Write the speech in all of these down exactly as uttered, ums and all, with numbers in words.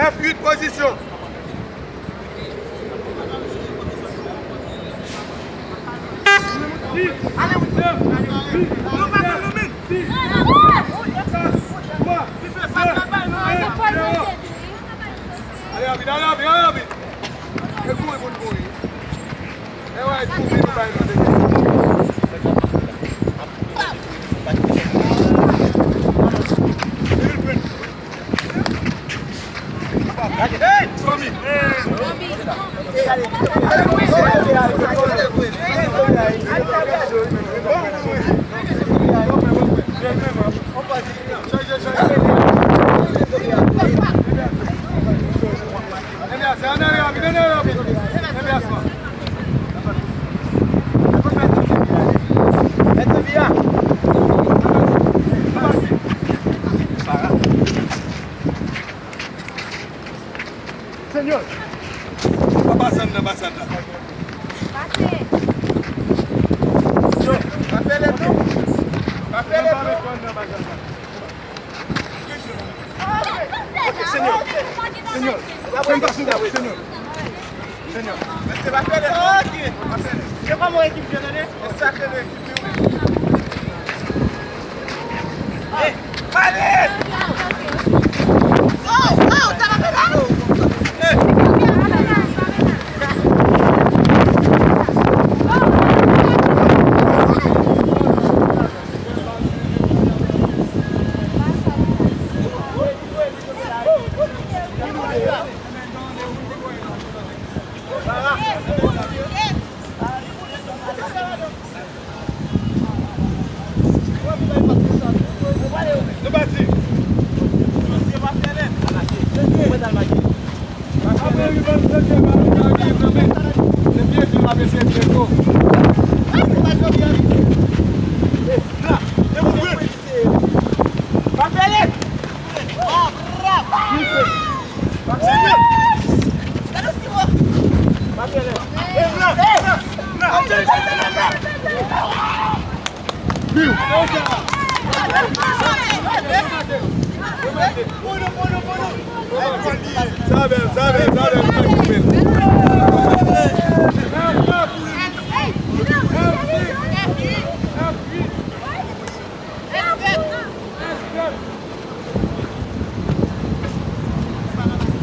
F uit, pozisyon. Ale rapid, ale rapid, ale rapid. E kouri pou n kouri. E wè, kouri pou bay nou depi. Senyè! Pa pase anndan, pase anndan. Pase. Yo, pa fè lèt non. Pa fè lèt non. Senyè! Senyè! Senyè! Senyè! Mesye, pa fè lèt non. Ok. Pa fè lèt. Se kòman ekip jwe, tande? E sa ke ekip yo. Nou pati. Sa bèl, sa bèl, sa bèl.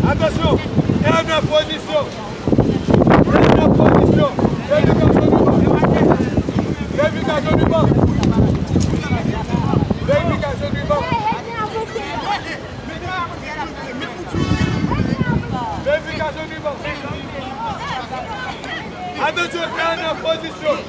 Atansyon! Kè nan pozisyon! Kè nan pozisyon! Verifikasyon du banc! Verifikasyon du banc! Verifikasyon du banc! Verifikasyon du banc! Atansyon, kè nan pozisyon!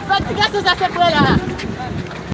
Sa ti gason sa se frè la.